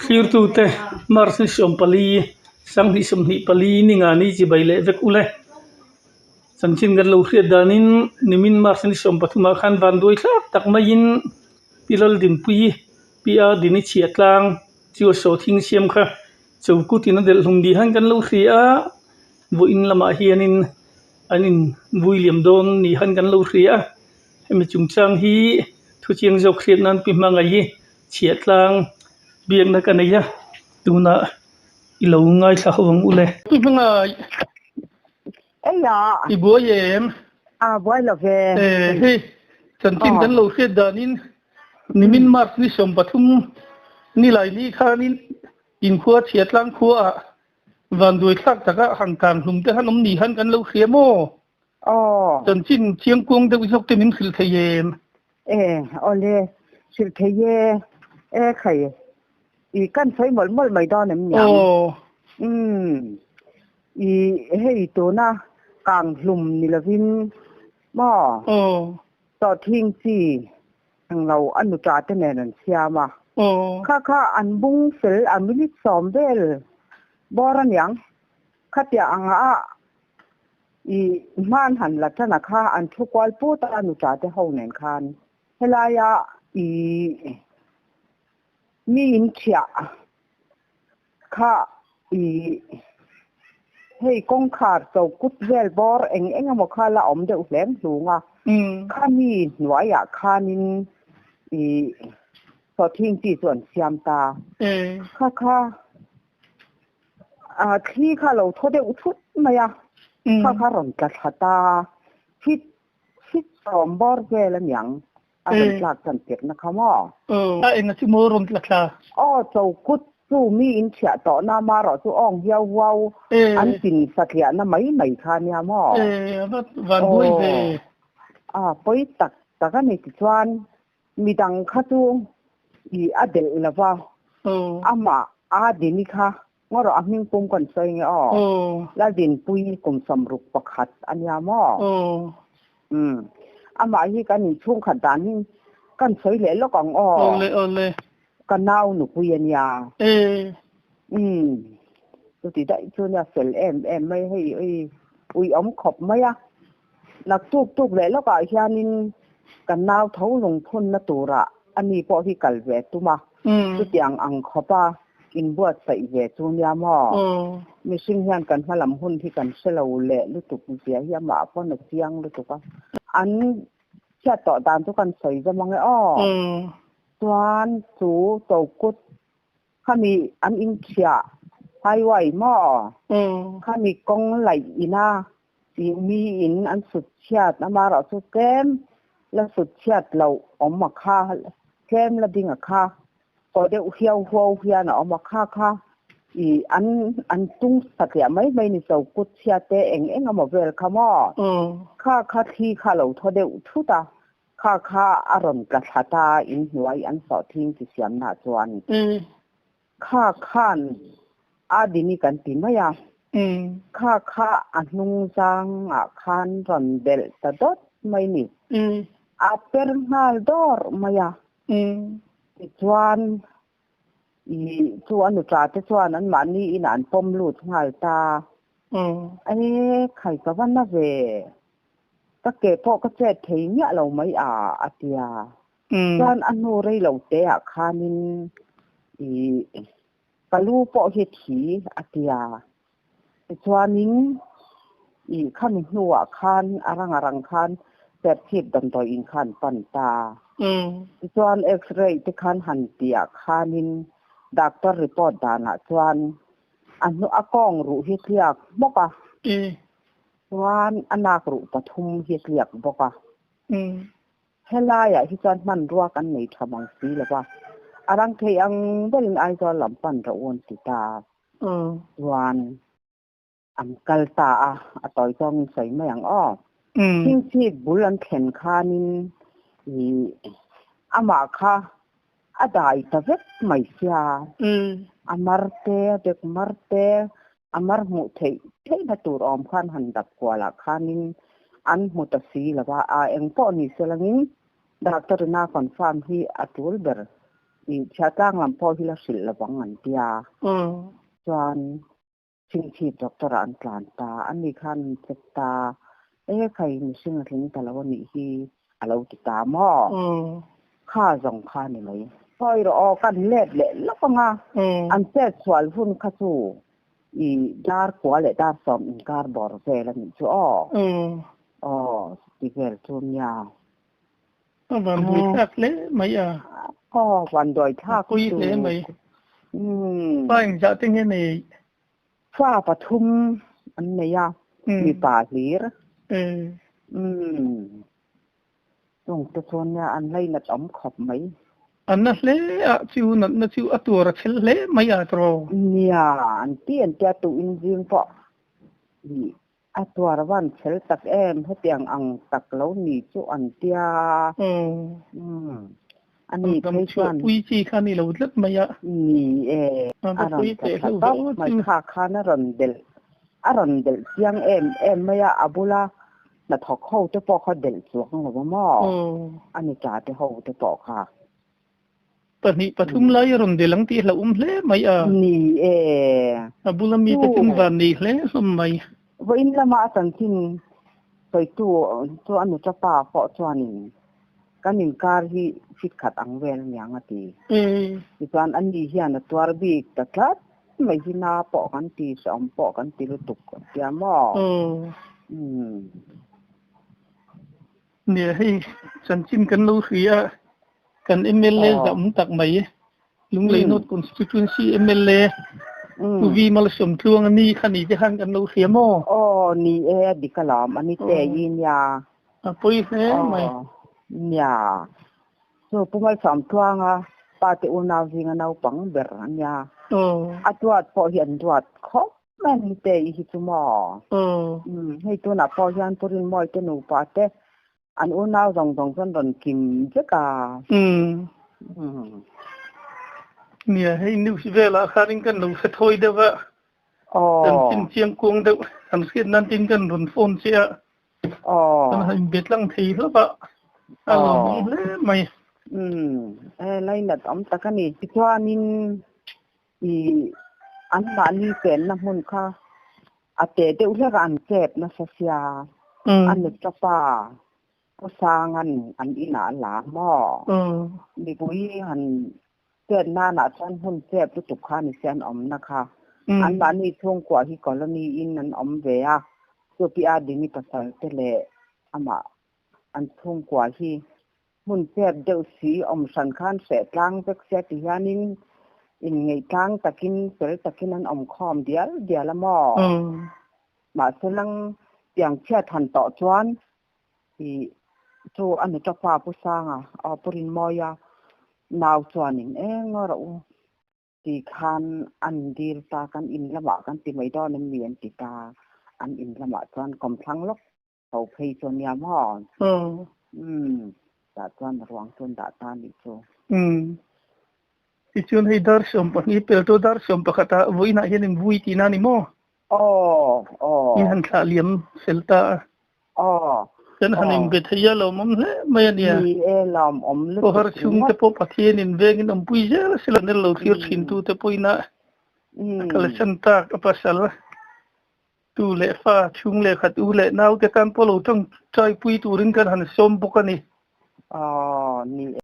Thlirtute March ni 14, 2024 ninga ni chibai leh vek ule. Chanchin kan lo hriat danin nimin March ni 13 ah khan vanduai thlak tak maiin Pi Laldinpuii, Pi A Dini Chhiahtlang chu a sawhthing siam kha Chokutin a delh hlum dih han kan lo hria a, vawiin lamah hianin an in vui liam dawn nih han kan lo hria a, hemi chungchang hi thuchiang zawk hriat nan pi hmangaih chhiahtlang biakna ka nei a, tunah i lo ngaithla ho ang u le. Pi hmangaih Eia. I buai em? A buai lo ve. Hei chanchin kan lo hriat danin Nimin March ni 13 nilai ni khanin inkhua Chhiatlang khuaah vanduai thlak taka hang kang hlum te han awm ni han kan lo hria maw? Aw. Chanchin chiangkuang deuh zawk te min hrilh thei em? E, awle, hrilh thei e, e khai, i kan sawi mawlh mawlh mai dawn em niang? Aw. Umm, i hei tuna kang hlum ni lovin maw? Aw. Sawhthing chi englo a nuta te nen an siam a. Kha kha an bung fel a minute 10 vel bawr aniang. Khatia anga a i hman han la tan a kha an thu kual put a nuta te ho nen khan. Helaia i mi in thiah Kha i hei kawngkhar cho kut vel bawr eng eng emaw kha la awm deuh hleng hlung a, kha mi hnuaiah khanin i sawhthing chi chu an siam ta. Kha kha a thli kha lo thaw deuh thut mai a, kha kha rawn tla thla ta, feet feet 10 bawr vel aniang. A rawn tlak chan tirhna kha maw? A enga chu maw rawn tla thla? Aw, chokut chu mi in chhiah tawhna marawh chu awng hiau huau an pin satliahna mai mai kha nia maw? A va van buai ve. A pawi tak tak a ni tichuan midang kha chu i a delh lo va, amah a dini kha ngaw rawh a hming pum kan sawi nge aw, Laldinpuii kum 61 a nia maw? Umm, amah hi kan inchhungkhat dan hi kan sawi leh lawk ang aw. Awle awle. Ka nau nupui a nia. Umm, chuti daih chu nia fel em em mai hei ui ui awm khawp mai a. Nak tuk tuk leh lawkah hianin ka nau tho lungphunna turah ani pawh hi kal ve tum a. Chutiang ang khawpa inbuatsaih ve chu nia maw? Mihring hian kan hmalam hun hi kan hre lo leh lutuk zia hi amah pawn a chiang lutuk a. An chhiat tawh dan chu kan sawi zawm ang e aw. Chuan chu Tokut khami an inthiah highway maw? Khami kawng laih ina tih miin an sut chhiat amaherawh chu tlem la sut chhiat loh awm a kha, tlem la ding a kha, kaw deuh hiau huau hian a awm a kha kha i an an tung satliah mai mai ni cho kut chhiat te eng eng emaw vel kha maw kha kha thli kha lo thaw deuh thut a, kha kha a rawn tla thla ta inhnuai an sawhthing chi siamnaah chuan. Kha khan a dini kan ti mai a, kha kha a hnung zangah khan rawn belh ta dawt mai ni. A per nghal dawr mai a. Tichuan i chu a nuṭa te chuan anmahni inah an pawm lut nghal ta. E khai ka va na ve, ka ke pawh ka chet thei miah lo mai a, a tia. Chuan a hnu rei lo te ah khanin i ka lu pawh hi thi a tia. Tichuanin i khami hnuah khan a rang a rang khan Serchhip damdawi in khan pan ta. Tichuan X-ray te khan han tih ah khanin doctor report danah chuan a hnu a kawng ruh hi tliak hmawk a. Chuan a nak ruh pathum hi tliak bawk a. Helaiah hi chuan hmanrua kan nei tha mang si lo va, a rang thei ang berin Aizawl lam pan rawh u an ti ta. Chuan an kal ta a, a tawi zawngin sawi mai ang aw. Chingchhip bul an thlen khanin i amah kha a dai ta vek mai sia. A mar te, a bek mar te, a mar hmuh theih theihna tur awm khan han dap kualah khanin an hmu ta si lo va, a eng pawh ni se langin doctor ina confirm hi a tul ber. I chhiatlang lam pawh hi la hrilh lovang an tia. Chuan Chhingchhip doctor ah an tlan ta, ani khan an check ta, e khai mihring a tling ta lo a nih hi a lo ti ta maw? Kha zawng kha ni mai. Sawi rawh aw, kan let leh lawk ang a, an chet sual hun kha chu i dar kua leh dar sawm inkar bawr vel a nih chu aw. Aw, ti vel chu nia. A van buai thlak hle mai a. Aw, van duai thlak chu. Pui hle mai. Fa engzah te nge nei? Fa pathum an nei a, mipa hlir. Umm. Chung te chuan nia an lainat awm khawp mai. A na hle a chu natna chu a tuar a chhel hle mai a tawh. Nia, an ti an tia tu in zing pawh A tuar van chhel tak em, hetiang ang tak lo ni chu an tia. Umm. A ni phei chuan. Pui chi kha ni lo tlat mai a. Ni e, a rawn tla thla tawp mai kha khan a rawn delh, a rawn delh chiang em em mai a, a bula hnathawk ho te pawh kha delh chuang lo a maw? A ni ta te ho te pawh kha. Pahnih pathum lai a rawn del ang tih hlauhawm hle mai a. Ni e. A bula mite chu van nei hle hlawm mai. Vawiin lama a chanchin sawitu chu a nuta pa pawh chuanin kan inkar hi fit khat ang vel aniang a ti. Tichuan ani hian a tuar bik ta tlat mai hi na pawh kan ti, hrehawm pawh kan ti lutuk a tia maw? Umm. Nia hei chanchin kan lo hria a, kan mla zam tak mai Lunglei North Constituency mla Pu V Malsawmtluang a ni kha ni te khan kan lo hria maw? Aw ni e a dik alawm a ni te i nia. A pawi hle mai. Nia chu Pu Malsawmtluanga pa te unau zinga naupang ber a nia. A duat pawh hi an duat khawp Mai ni te i hi chu maw? Umm, hei tunah pawh hian Pu Rinmawi te nupa te an unau zawng zawng chuan rawn kim vek a. Umm. Nia, hei news velah khanin kan lo hre thawi deuh a. Kan chin chiang kuang deuh, kan hriat nan tin kan rawn phone che a. Kan han inbe tlang thei hlauh a, a lawmawm hle mai. Umm, e lainat awm tak a ni. Tichuanin I anmahni chenna hmun kha a teh deuh hlek a, an chep nasa sia. A nuta pa Pu Sanga'n an inah a la maw? Mipui han chet nanah chuan hmun chep lutuk kha ni se an awmna kha. Anmahni chhungkua hi colony in an awm ve a, chupi a Dini pasal te leh amah an chhungkua hi Hmun chep deuh si awm hran khan hreh tlang vek sia ti hianin inngeih tlang takin fel takin an awm khawm dial dial a maw? Mahse lang tiang chhiat han tawh chuan ih chu a nuta pa Pu Sanga aw Pu Rinmawia nau chuanin eng rawh u ti khan an dil ta kan in lamah kan ti mai dawn em mi an ti ta an in lamah chuan kawmthlang lawk Ho phei chu ania maw? Umm. Tah chuan ruang chuan dah ta nih chu. Umm. Tichuan hei dar 12 pel chu dar 11 ah vawiinah hian in vui tihna a ni maw? Aw, aw. In han thlah liam fel ta a. Aw. Kan han inbe thei a lawmawm hle mai a nia. Ni e, lawmawm lutuk Khawhar chhungte pawh Pathian in vengin awmpui zel a sila nel lo thlir thin tute pawhin a kalsan tak a pasal. Tu leh fa, chhung leh khat u leh naute tan pawh lo tawngtaipui turin kan han sawm bawk a ni. Aw, ni e.